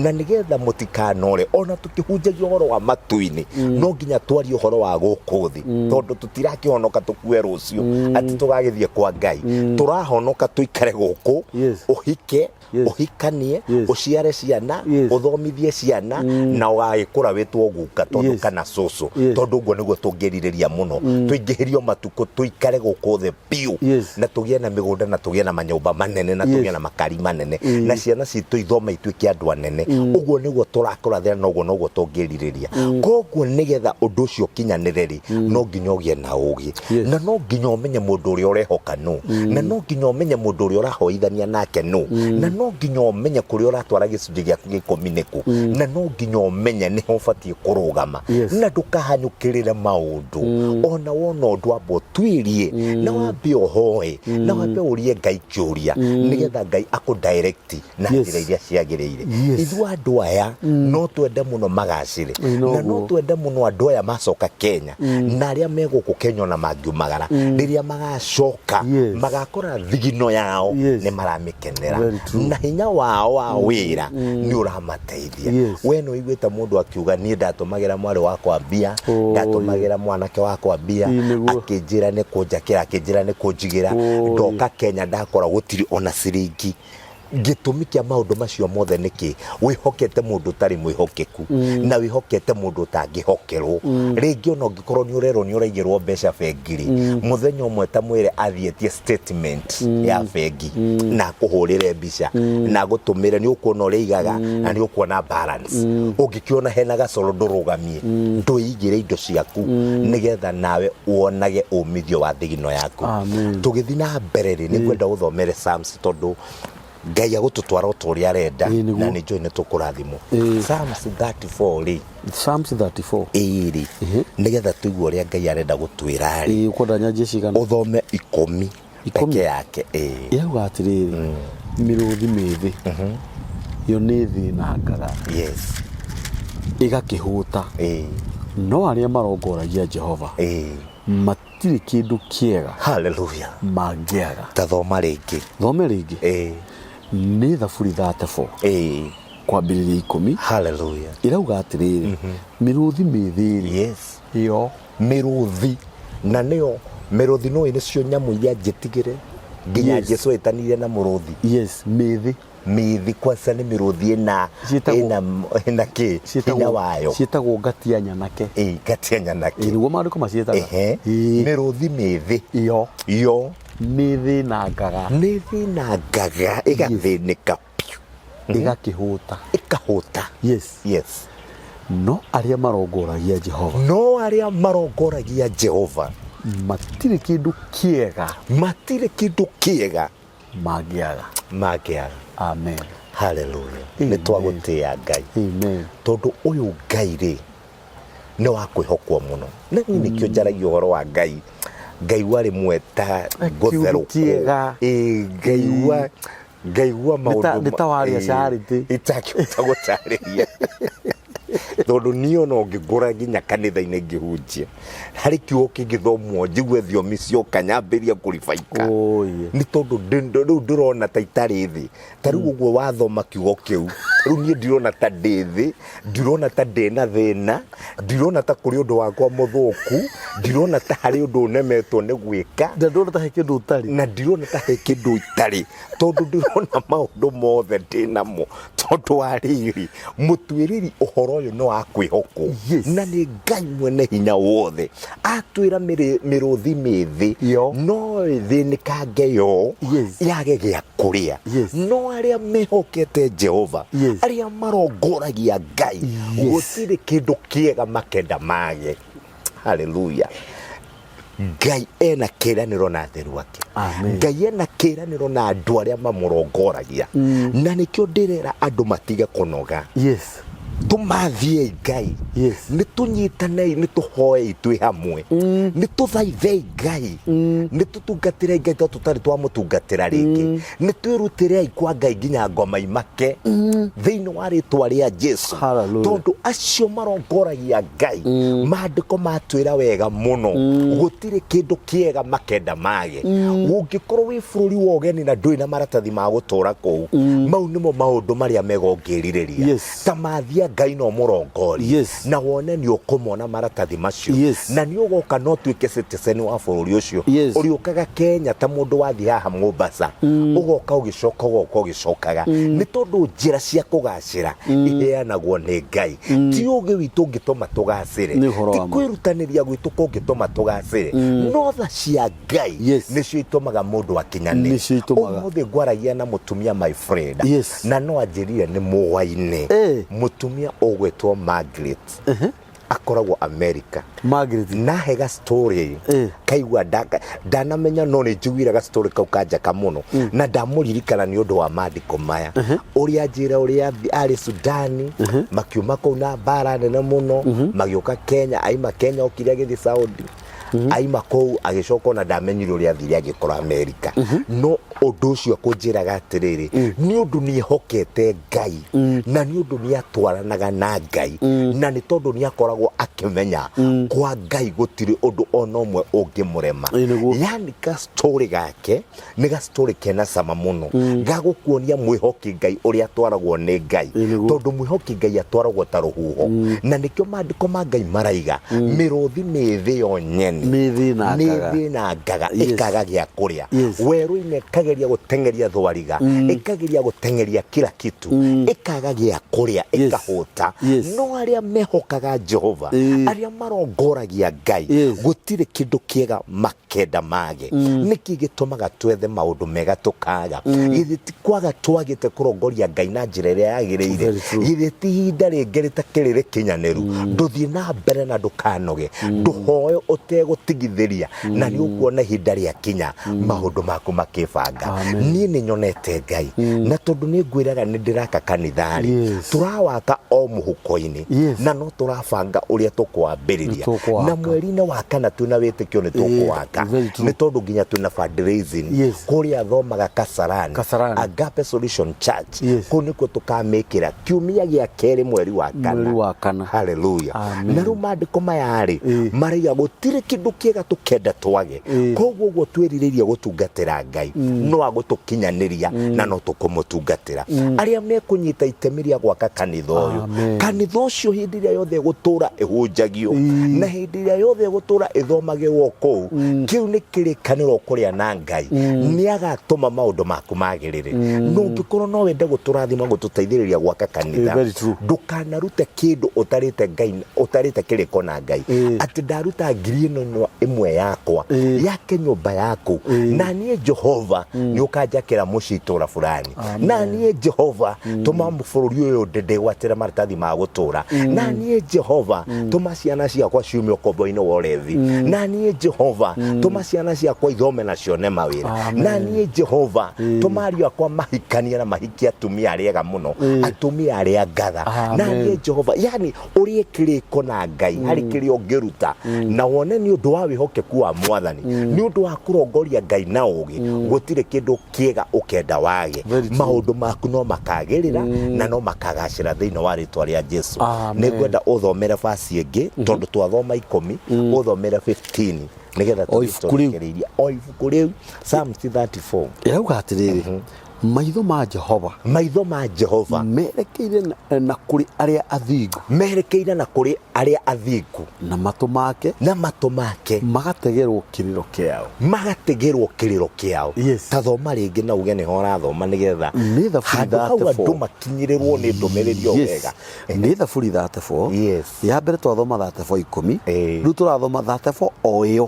Na nĩgetha mũtikanore, ona tũkĩhunjagia ũhoro wa matu-inĩ, no nginya twarie ũhoro wa gũkũ thĩ, tondũ tũtirakĩhonoka tũkue rũciũ atĩ tũgagĩthiĩ kwa Ngai. Tũrahonoka tũikare gũkũ, ũhike, ũhikanie, ũciare ciana, ũthomithie ciana, na ũgagĩkũra wĩtwo guka tondũ kana cũcũ, tondũ ũguo nĩguo tũngĩrirĩria mũno, tũingĩhĩrio matukũ, tũikare gũkũ thĩ biũ, na tũgĩe na mĩgũnda, na tũgĩe na manyũmba manene, na tũgĩe Tũgĩe na makari manene na ciana citũ ithome ituĩke andũ anene. Ũguo nĩguo tũrakũrathĩra na ũguo noguo tũngĩrirĩria. Koguo nĩgetha ũndũ ũcio ũkinyanĩre rĩ, no nginya ũgĩe na ũgĩ. Na no nginya ũmenye mũndũ ũrĩa ũrehoka nũ. Na no nginya ũmenye mũndũ ũrĩa ũrahoithania nake nũ. Na no nginya ũmenye kũrĩa ũratwara gĩcunjĩ gĩaku gĩa ikũmi nĩkũ. Na no nginya ũmenye nĩho ũbatiĩ kũrũgama. Na ndũkahanyũkĩrĩre maũndũ. Ona wona ũndũ amba ũtuĩrie, na wambe ũhoe, na wambe ũrie Ngai kĩũria, nĩgetha Ngai akũ direct na njĩra iria ciagĩrĩire. Ithuĩ andũ aya no twende mũno magacĩre, na no twende mũno andũ aya macoka Kenya, na arĩa me gũkũ Kenya ona mangiumagara, rĩrĩa magacoka magakora thigino yao nĩ maramĩkenera, na hinya wao wa wĩra nĩ ũramateithia. We nĩ ũiguĩte mũndũ akiuga niĩ ndatũmagĩra mwarĩ wakwa mbia, ndatũmagĩra mwanake wakwa mbia, akĩnjĩra nĩ kũnjakĩra, akĩnjĩra nĩ kũnjigĩra, ndoka Kenya ndakora gũtirĩ ona ciringi. Gĩtũmi kĩa maũndũ macio mothe nĩ kĩ? Wĩhokete mũndũ ũtarĩ mwĩhokeku, na wĩhokete mũndũ ũtangĩhokerwo. Rĩngĩ ona ũngĩkorwo nĩ ũrerwo nĩ ũraigĩrwo mbeca bengi rĩ, mũthenya ũmwe ta mwĩre athiĩ etie statement ya bengi, na akũhũrĩre mbica, na agũtũmĩre, nĩ ũkuona ũrĩa aigaga, na nĩ ũkuona balance. Ũngĩkĩona hena gacoro ndũrũgamie, ndwĩigĩre indo ciaku, nĩgetha nawe wonage umithio wa thigino yaku. Amen. Tũgĩthiĩ na mbere rĩ, nĩ ngwenda ũthomere Psalms, tondũ Ngai agũtũtwara o ta ũrĩa arenda. Ĩĩ, nĩguo. Na nĩ njũĩ nĩ tũkũrathimwo. Psalms 34 rĩ. Psalms 34. Ĩĩ rĩ, nĩgetha tũigue ũrĩa Ngai arenda gũtwĩra rĩ. Ĩĩ, ũkwenda nyanjie cigana? Ũthome ikũmi. Ikũmi? Peke yake, ĩĩ. Ĩrauga atĩrĩrĩ, mĩrũthi mĩthĩ yo nĩ ĩthĩnangaga ĩgakĩhũta, no arĩa marongoragia Jehova matirĩ kĩndũ kĩega Hallelujah. mangĩaga. Ta thoma rĩngĩ. Thome rĩngĩ. Nĩ Thaburi 34 kwambĩrĩria 10. Hallelujah. Ĩrauga atĩrĩrĩ, mĩrũthi mĩthĩ rĩ, yo mĩrũthi, na nĩyo mĩrũthi nĩũĩ nĩcio nyamũ iria njĩtigĩre nginya Jesu etanire na mũrũthi. Yes, mĩthĩ. Mĩthĩ kwanza nĩ mĩrũthi ĩna Ciĩtagwo- ĩna ĩna kĩ hinya wayo. Ciĩtagwo ngatia nyanake. Ĩĩ, ngatia nyanake. Ĩĩ, nĩguo maandĩko maciĩtaga. Ĩĩ. Mĩrũthi mĩthĩ yo yo nĩthĩnangaga, nĩthĩnangaga ĩgathĩnĩka piũ, ĩgakĩhũta. Ĩkahũta. No arĩa marongoragia Jehova, no arĩa marongoragia Jehova matirĩ kĩndũ kĩega matirĩ kĩndũ kĩega mangĩaga. Mangĩaga. Amen. Hallelujah. Amen. Nĩ twagũtĩĩa Ngai. Amen. Tondũ ũyũ Ngai rĩ nĩ wa kwĩhokwo mũno, na niĩ nĩkĩo njaragia ũhoro wa Ngai ngaigua rĩmwe ta Kiugo kĩega. Ĩĩ, ngaigua ngaigua maũndũ Nĩ ta waria charity. Itakĩhota gũtarĩria, tondũ niĩ ona ũngĩngora nginya kanitha-inĩ ngĩhunjia, harĩ kiugo kĩngĩthomwo njigue thiomi cioka nyambĩrie kũribaika. Oye. Nĩ tondũ rĩu ndĩrona ta itarĩ thĩ. Ta rĩu ũguo wathoma kiugo kĩu, rĩu niĩ ndirona ta ndĩ thĩ, ndirona ta ndĩna thĩna, ndirona ta kũrĩ ũndũ wakwa mũthũku, ndirona ta harĩ ũndũ ũnemetwo nĩ gwĩka. Na ndũrona ta he kĩndũ ũtarĩ. Na ndirona ta he kĩndũ itarĩ, tondũ ndĩrona maũndũ mothe ndĩnamo, tondũ wa rĩrĩ, mũtuĩrĩri ũhoro ũyũ nĩ wa kwĩhokwo. Na nĩ Ngai mwene hinya wothe atwĩra mĩrũthi mĩthĩ Yo. no ĩthĩnĩkange yo yage gĩa kũrĩa, no arĩa mehokete Jehova, arĩa marongoragia Ngai, gũtirĩ kĩndũ kĩega makenda mage. Haleluya. Ngai ena kĩranĩro na atheru ake. Amen. Ngai ena kĩranĩro na andũ arĩa mamũrongoragia, na nĩkĩo ndĩrera andũ matige kũnoga. Tũmathiei Ngai. Nĩ tũnyitanei, nĩ tũhoei twĩ hamwe, nĩ tũthaithei Ngai, nĩ tũtungatĩrei Ngai tondũ tũtarĩ twamũtungatĩra rĩngĩ, nĩ twĩrutĩrei kwa Ngai nginya ngoma imake thĩinĩ wa rĩtwa rĩa Jesu. Hallelujah. Tondũ acio marongoragia Ngai, maandĩko matwĩra wega mũno, gũtirĩ kĩndũ kĩega makenda mage. Ũngĩkorwo wĩ bũrũri wa ũgeni na ndũrĩ na maratathi ma gũtũra kũu, mau nĩmo maũndũ marĩa mega ũngĩrirĩria. Ta mathiĩ Ĩtĩkĩra Ngai na ũmũrongorie. Yes. Na wone nĩ ũkũmona maratathi macio. Yes. Na nĩ ũgoka na ũtuĩke citizen wa bũrũri ũcio. Yes. Ũrĩũkaga Kenya ta mũndũ wathiĩ haha Mombasa. Ũgoka ũgĩcoka ũgoka ũgĩcokaga. Nĩ tondũ njĩra cia kũgacĩra iheanagwo nĩ Ngai. Ti ũgĩ witũ ũngĩtũma tũgacĩre. Nĩ ũhoro Ti wa ma. kwĩrutanĩria gwitũ kũngĩtũma tũgacĩre. No tha cia Ngai Yes. nĩcio itũmaga mũndũ akinyanĩre. Nĩcio itũmaga. Ũmũthĩ ngwaragia na mũtumia my friend. Yes. Na no anjĩrire nĩ mũwainĩ. Eh. Mũtumia ũgwĩtwo Margaret. Akoragwo America. Margaret. Nahe ga story Eh. kaigua ndanamenya no nĩ njiguire ga story kau kanjaka mũno na ndamũririkana nĩ ũndũ wa mandĩko maya ũrĩa anjĩra ũrĩa arĩ Sudani makiuma kũu na mbara nene mũno magĩũka Kenya aima Kenya okire agĩthiĩ Saudi aima kũu agĩcoka ona ndamenyire ũrĩa athire agĩkora Amerika no ũndũ ũcio kũnjĩraga atĩrĩrĩ nĩ ũndũ nĩ ehokete Ngai na nĩ ũndũ nĩ atwaranaga na Ngai na nĩ tondũ nĩ akoragwo akĩmenya kwa Ngai gũtirĩ ũndũ ona ũmwe ũngĩmũrema. Ĩ, nĩguo. Yani ka story gake nĩ ga story kena cama mũno ga gũkuonia mwĩhoki Ngai ũrĩa atwaragwo nĩ Ngai. Ĩ, nĩguo. Tondũ mwĩhoki Ngai atwaragwo ta rũhuho na nĩkĩo maandĩko ma Ngai maraiga mĩrũthi mĩthĩ yo nyene Nĩĩthĩnangaga. nĩĩthĩnangaga Yes. ĩkaga gĩa kũrĩa Yes. werũ-inĩ ĩkageria gũteng'eria thwariga ĩkageria gũteng'eria kila kitu ĩkaga gĩa kũrĩa Yes. ĩkahũta. Yes. No arĩa mehokaga Jehova, arĩa marongoragia Ngai, gũtirĩ kĩndũ kĩega makenda mage. Nĩkĩ gĩtũmaga twethe maũndũ mega tũkaga? Githĩ ti kwaga twagĩte kũrongoria Ngai na njĩra ĩrĩa yagĩrĩire? Very true. Githĩ ti ihinda rĩngĩ rĩtakĩrĩ rĩkinyanĩru? Ndũthiĩ na mbere na ndũkanoge, ndũhoe ũtegũtigithĩria, na nĩ ũkuona ihinda rĩakinya maũndũ maku makĩbanga. Amen. Niĩ nĩ nyonete Ngai, na tondũ nĩ ngwĩraga nĩ ndĩraka kanitha-rĩ, Yes. tũrawaka o mũhuko-inĩ Yes. na no tũrabanga ũrĩa tũkwambĩrĩria. Nĩ tũkwaka. Na mweri-inĩ wa kana twĩna wĩtĩkio nĩ tũkwaka. Very true. Nĩ tondũ nginya twĩna fundraising Yes. kũrĩa thomaga Kasarani, Kasarani. Agape Solution Church. Yes. Kũu nĩkuo tũkamĩkĩra kiumia gĩa kerĩ mweri wa kana. Mweri wa kana. Hallelujah. Amen. Na rĩu maandĩko maya rĩ Ĩ. maraiga gũtirĩ kĩndũ kĩega tũkenda twage. Ĩ. Koguo ũguo twĩrirĩirie gũtungatĩra Ngai no agũtũkinyanĩria na no tũkũmũtungatĩra. Arĩa mekũnyita itemi rĩa gwaka kanitha ũyũ, Amen. kanitha ũcio hĩndĩ ĩrĩa yothe ĩgũtũra ĩhunjagio na hĩndĩ ĩrĩa yothe ĩgũtũra ĩthomagĩrwo kũu, kĩu nĩ kĩrĩkanĩro ũkũrĩa na Ngai, nĩ agatũma maũndũ maku magĩrĩre. No ũngĩkorwo no wende gũtũrathima gũtũteithĩrĩria gwaka kanitha, Very true. ndũkanarute kĩndũ ũtarĩte Ngai, ũtarĩte kĩrĩko na Ngai. Atĩ ndaruta ngiri ĩno ĩmwe yakwa yake nyũmba yaku, na niĩ Jehova nĩ ũkanjakĩra mũciĩ itũra fulani, na niĩ Jehova tũma bũrũri ũyũ ndĩgwatĩre maratathi ma gũtũra, na niĩ Jehova tũma ciana ciakwa ciume ũkombo-inĩ wa ũrevi, na niĩ Jehova tũma ciana ciakwa ithome na cione mawĩra, na niĩ Jehova tũma ariũ akwa mahikanie na mahikie atumia arĩa ega mũno, atumia arĩa ngatha, na Amen. niĩ Jehova. Yani ũrĩe kĩrĩko na Ngai harĩ kĩrĩa ũngĩruta na wone nĩ ũndũ wa wĩhokeku wa Mwathani, nĩ ũndũ wa kũrongoria Ngai na ũgĩ, gũtirĩ kĩndũ kĩega ũkenda wage. Very true. Maũndũ maku no makagĩrĩra na no makagacĩra thĩinĩ wa rĩtwa rĩa Jesu. Amen. Nĩ ngwenda ũthomere verse ĩngĩ tondũ twathoma 10, ũthomere 15 nĩgetha O ibuku rĩu. tũrĩkĩrĩrie o ibuku rĩu, Psalms 34. Ĩrauga atĩrĩrĩ, maitho ma Jehova maitho ma Jehova merekeire na kũrĩ arĩa athingu, merekeire na kũrĩ arĩa athingu, na matũ make na matũ make magategerwo kĩrĩro kĩao. Magategerwo kĩrĩro kĩao. Yes. Ta thoma rĩngĩ na uge nĩho ũrathoma nĩgetha Nĩ Thaburi handũ hau 34. andũ makinyĩrĩrwo nĩ ndũmĩrĩri o Yes. wega. Nĩ Thaburi 34. Yes. Ya mbere twathoma 34 10, Ĩĩ. rĩu tũrathoma 34 o ĩyo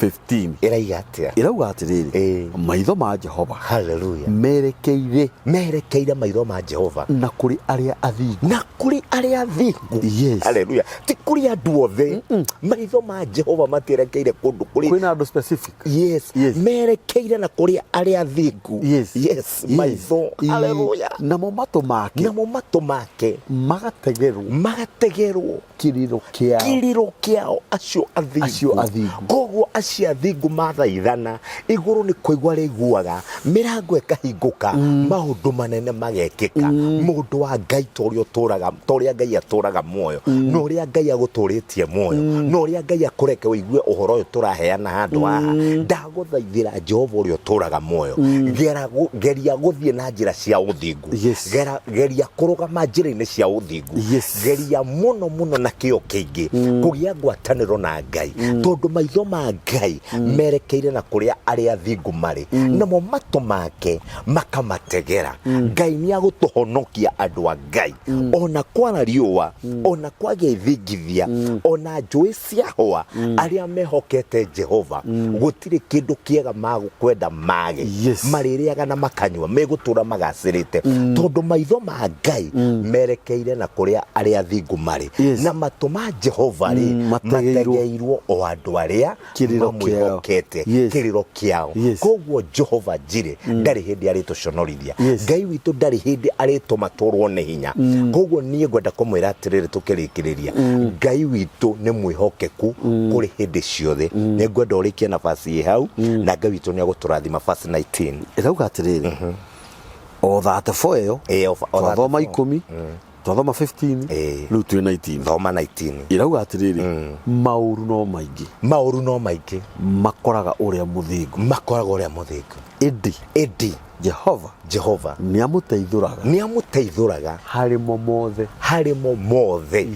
15. Ĩraiga atĩa? Ĩrauga atĩrĩrĩ, Ĩĩ. maitho ma Jehova Hallelujah. merekeire merekeire maitho ma Jehova na kũrĩ arĩa athingu na kũrĩ arĩa athingu. Yes. Hallelujah. Ti kũrĩ andũ othe. Maitho ma Jehova matierekeire kũndũ kũrĩ kwĩna andũ specific. Yes. Yes. Merekeire na kũrĩ arĩa athingu. Yes. Yes. Yes. Maitho. Ĩĩ. Hallelujah. Namo matũ make namo matũ make magategerwo magategerwo kĩrĩro kĩao kĩrĩro kĩao acio athingu. Acio athingu. Koguo acio athingu mathaithana igũrũ nĩ kũigua rĩiguaga, mĩrango ĩkahingũka. Ĩkahingũka, maũndũ manene magekĩka. Mũndũ wa Ngai, ta ũrĩa ũtũraga, ta ũrĩa Ngai atũraga muoyo, na ũrĩa Ngai agũtũrĩtie muoyo, na ũrĩa Ngai akũreke ũigue ũhoro ũyũ tũraheana handũ haha, ndagũthaithĩra Jehova ũrĩa ũtũraga muoyo, gera geria gũthiĩ na njĩra cia ũthingu. Geria kũrũgama njĩra-inĩ cia ũthingu. Geria mũno mũno na kĩyo kĩingĩ kũgĩa ngwatanĩro na Ngai, tondũ maitho ma Ngai merekeire na kũrĩa arĩa athingu marĩ, namo matũ make makamategera. Ngai nĩ agũtũhonokia, andũ a Ngai, ona kwara riũa, ona kwagĩa ithingithia, ona njũĩ ciahũa. Arĩa mehokete Jehova gũtirĩ kĩndũ kĩega magũkwenda mage. Marĩrĩaga na makanyua, megũtũra magacĩrĩte, tondũ maitho ma Ngai merekeire na kũrĩa arĩa athingu marĩ, na matũ ma Jehova rĩ, mategeirwo. Mategeirwo o andũ arĩa Kĩrĩro kĩao. Mamwĩhokete. Kĩrĩro kĩao. Koguo Jehova Njirĩ ndarĩ hĩndĩ arĩtũconorithia. Ngai witũ ndarĩ hĩndĩ arĩtũma tũrwo nĩ hinya. Koguo niĩ ngwenda kũmwĩra atĩrĩrĩ, tũkĩrĩkĩrĩria, Ngai witũ nĩ mwĩhokeku kũrĩ hĩndĩ ciothe. Nĩ ngwenda ũrĩkie nabasi ĩ hau, na Ngai witũ nĩ agũtũrathima. Verse 19. Ĩrauga atĩrĩrĩ, o 34 ĩyo. Ĩ, o twathoma 34. 10, twathoma 15. Rĩu twĩ 19. Thoma 19. Ĩrauga atĩrĩrĩ, maũru no maingĩ. Maũru no maingĩ. Makoraga ũrĩa mũthingu. Makoraga ũrĩa mũthingu. Ĩndĩ ĩndĩ Jehova Jehova nĩ amũteithũraga nĩ amũteithũraga harĩ mo mothe. Harĩ mo mothe.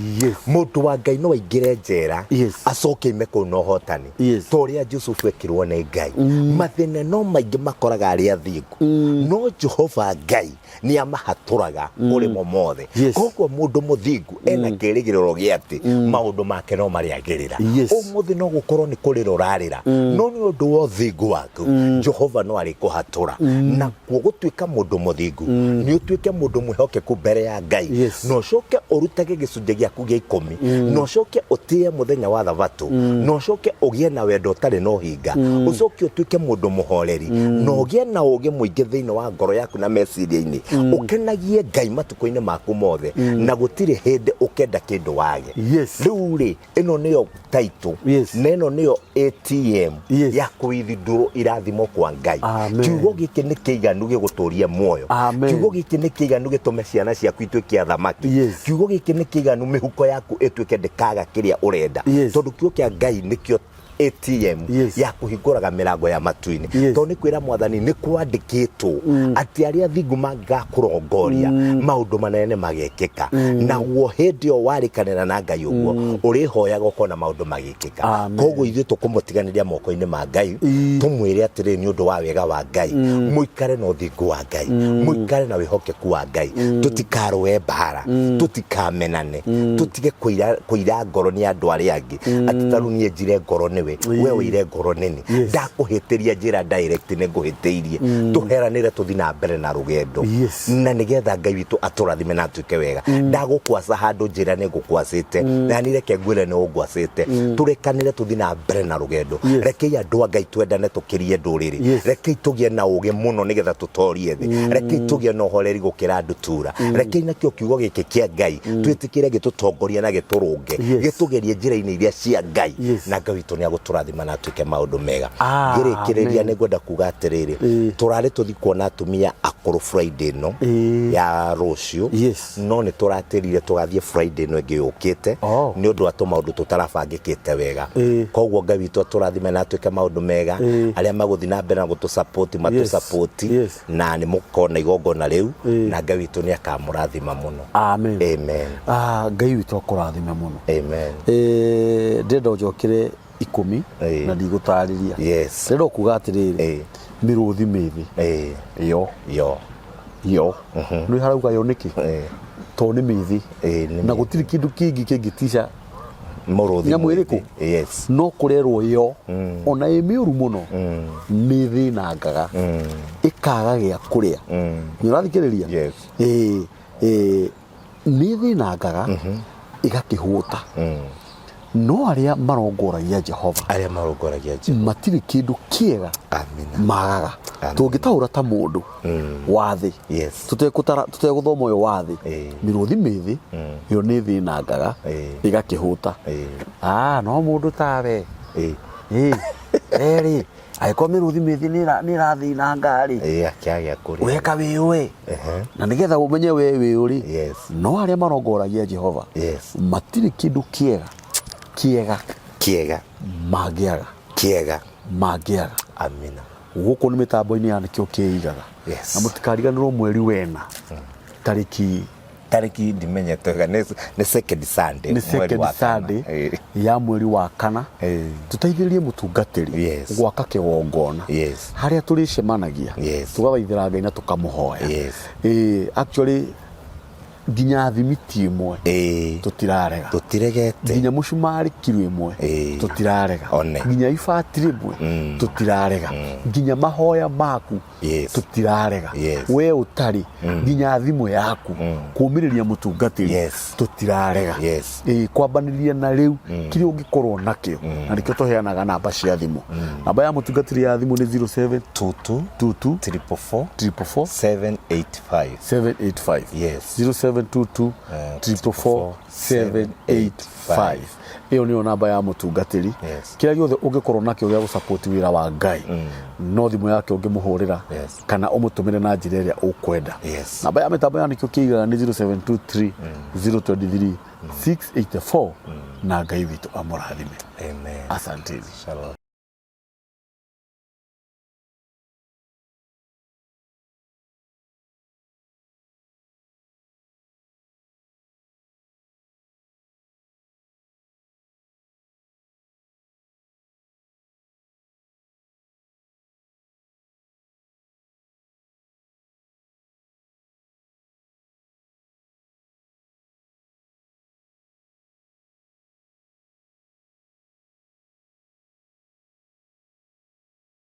Mũndũ wa Ngai no aingĩre njera, acoke ime kũu na ũhotani, ta ũrĩa Jusufu ekirwo nĩ Ngai. Mathĩna no maingĩ makoraga arĩa athingu, no Jehova Ngai nĩ amahatũraga kũrĩ mo mothe. Koguo mũndũ mũthingu ena kĩrĩgĩrĩro gĩa atĩ maũndũ make no marĩagĩrĩra. Ũmũthĩ no gũkorwo nĩ kũrĩra ũrarĩra, no nĩ ũndũ wa ũthingu waku Jehova no arĩkũhatũra. Nakuo gũtuĩka mũndũ mũthingu nĩ ũtuĩke mũndũ mwĩhokeku mbere ya Ngai, na ũcoke ũrutage gĩcunjĩ gĩaku gĩa 10, na ũcoke ũtĩe mũthenya wa thabatũ, na ũcoke ũgĩe na wendo ũtarĩ na ũhinga, ũcoke ũtuĩke mũndũ mũhoreri, na ũgĩe na ũũgĩ mũingĩ thĩinĩ wa ngoro yaku na meciria-inĩ, ũkenagie Ngai matukũ-inĩ maku mothe, na gũtirĩ hĩndĩ ũkenda kĩndũ wage. Rĩu rĩ, ĩno nĩyo title, na ĩno nĩyo ATM ya kũwithdraw irathimo kwa Ngai. Amen. Kiugo gĩkĩ nĩ kĩiganu gĩgũtũrie muoyo. Amen. Kiugo gĩkĩ nĩ kĩiganu gĩtũme ciana ciaku ituĩke athamaki. Kiugo gĩkĩ nĩ kĩiganu mĩhuko yaku ĩtuĩke ndĩkaga kĩrĩa ũrenda, tondũ kiugo kĩa Ngai nĩkĩo ATM ya kũhingũraga mĩrango ya matu-inĩ. Tondũ nĩ kwĩra Mwathani, nĩ kwandĩkĩtwo atĩ arĩa athingu mangakũrongoria, maũndũ manene magekĩka. Naguo hĩndĩ ĩyo warĩkanĩra na Ngai ũguo, ũrĩhoyaga ũkona maũndũ magĩkĩka. Amen. Koguo ithuĩ tũkũmũtiganĩria moko-inĩ ma Ngai, tũmwĩre atĩrĩrĩ, nĩ ũndũ wa wega wa Ngai, mũikare na ũthingu wa Ngai, mũikare na wĩhokeku wa Ngai, tũtikarũe mbara, tũtikamenane, tũtige kũira ngoro nĩ andũ arĩa angĩ, atĩ ta rĩu niĩ njire ngoro nĩwe, we ũire ngoro nĩni. Ndakũhĩtĩria njĩra direct nĩ ngũhĩtĩirie, tũheranĩre, tũthi na mbere na rũgendo, na nĩgetha Ngai witũ atũrathime na atuĩke wega. Ndagũkwaca handũ njĩra nĩ ngũkwacĩte, na ni reke ngwĩre nĩ ũngwacĩte. Tũrekanĩre, tũthi na mbere na rũgendo. Rekei andũ a Ngai twendane tũkĩrie ndũrĩrĩ. Rekei tũgĩe na ũgĩ mũno nĩgetha tũtorie thĩ. Rekei tũgĩe na ũhoreri gũkĩra ndutura. Rekei nakĩo kiugo gĩkĩ kĩa Ngai twĩtĩkĩre gĩtũtongorie na gĩtũrũnge, gĩtũgerie njĩra-inĩ iria cia Ngai, na Ngai witũ nĩ agũtũrathima na atuĩke maũndũ mega. Ngĩrĩkĩrĩria, nĩ ngwenda kuga atĩrĩrĩ, tũrarĩ tũthi kuona atumia akũrũ Friday ĩno ya rũciũ, no nĩ tũratĩrire tũgathiĩ Friday ĩno ĩngĩ yũkĩte, nĩ ũndũ wa tũmaũndũ tũtarabangĩkĩte wega. Koguo Ngai witũ atũrathime na atuĩke maũndũ mega. Arĩa magũthiĩ na mbere na gũtũ support, matũ support, na nĩ mũkona igongona rĩu, na Ngai witũ nĩ akamũrathima mũno. Amen. Amen. Ah, Ngai witũ akũrathime mũno. Amen. Ndĩrenda ũnjokere 10. Na ndigũtarĩria. Ndĩrenda kuga atĩrĩrĩ, mĩrũthi mĩthĩ yo. Yo. Yo nĩ harauga yo nĩkĩ? Tondũ nĩ mĩthĩ. Nĩ Na mĩthĩ. Gũtirĩ kĩndũ kĩngĩ kĩngĩtica Mũrũthi nyamũ mwĩthĩ. Ĩrĩkũ? No kũrerwo yo, ona ĩ mĩũru mũno, nĩ thĩnangaga ĩkaga gĩa kũrĩa. Nĩ ũrathikĩrĩria? Yes. Ĩĩ, nĩ thĩnangaga ĩgakĩhũta, no arĩa marongoragia Jehova, Arĩa marongoragia Jehova, matirĩ kĩndũ kĩega Amina. magaga. Amen. Tũngĩtaũra ta mũndũ wa thĩ, tũtegũthoma ũyũ wa thĩ, mĩrũthi mĩthĩ ĩyo nĩ thĩnangaga ĩgakĩhũta. Ah, no mũndũ tawe. Erĩ angĩkorwo mĩrũthi mĩthĩ nĩ ĩrathĩna rĩ, Ĩĩ, akĩagĩa kũrĩa. Weka wĩũĩ. Na nĩgetha ũmenye we wĩ ũrĩ, no arĩa marongoragia Jehova matirĩ kĩndũ kĩega kĩega Kĩega. mangĩaga. Kĩega. Mangĩaga. Amina. Gũkũ nĩ mĩtambo-inĩ ya nĩkĩo kĩigaga. Na mũtikariganĩrwo mweri wena tarĩki Tarĩki ndimenyete wega, nĩ second Sunday. Nĩ mweri second wa kana. Sunday ya mweri wa kana. Tũteithĩrĩrie mũtungatĩri gwaka kĩgongona harĩa tũrĩcemanagia, tũgathaithĩra Ngai na tũkamũhoya. Actually nginya thimiti ĩmwe tũtirarega. Tũtiregete. Nginya mũcumarĩ kiro ĩmwe tũtirarega. One. Nginya ibati rĩmwe tũtirarega. Nginya mahoya maku tũtirarega. We ũtarĩ nginya thimũ yaku kũmĩrĩria mũtungatĩri tũtirarega. Kwambanĩria na rĩu kĩrĩa ũngĩkorwo nakĩo, na nĩkĩo tũheanaga namba cia thimũ. Namba ya mũtungatĩri ya thimũ nĩ 07 22 22 444 444 785. 785. 0722 444 785. Ĩyo nĩyo namba ya mũtungatĩri. Kĩrĩa gĩothe ũngĩkorwo nakĩo gĩa gũsupport wĩra wa Ngai, no thimũ yake ũngĩmũhũrĩra kana ũmũtũmĩre na njĩra ĩrĩa ũkwenda. Namba ya mĩtambo ya nĩkĩo kĩigaga nĩ 0723 023 684, na Ngai witũ amũrathime. Amen. Asanteni. Shalom.